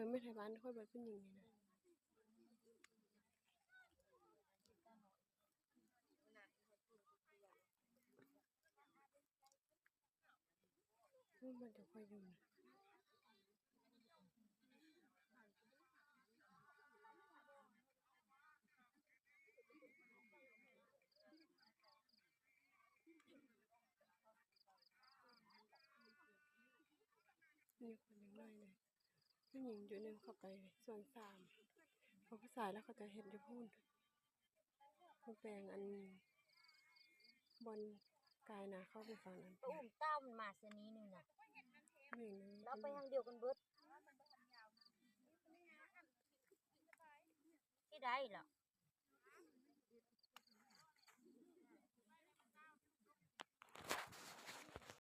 ອີ ແມ່ນໄທບ້ານຂ້ອຍເບິດຜູ້ຍິງນີ້ນະ. ໂອ້ຍ ມັນຈະຄ່ອຍຢູ່ນະ. ມີຄົນຍັງໜ້ອຍແດ່. ຜູ້ຍິງຢູ່ໜຶ່ງເຂົ້າໄປສວນສາມ ເພາະຜູ້ຊາຍແລ້ວເຂົາຈະເຮັດຢູ່ພຸ້ນ ເຂົາແປງອັນບ່ອນກາຍໜ້າເຂົ້າໄປຝັ່ງນັ້ນ ໄປອຸ້ມຕ້າວມັນມາຊະນີ້ໜຶ່ງນະ ແມ່ນ ລາວໄປທາງດຽວກັນເບິດ ຊິໄດ້ລະ.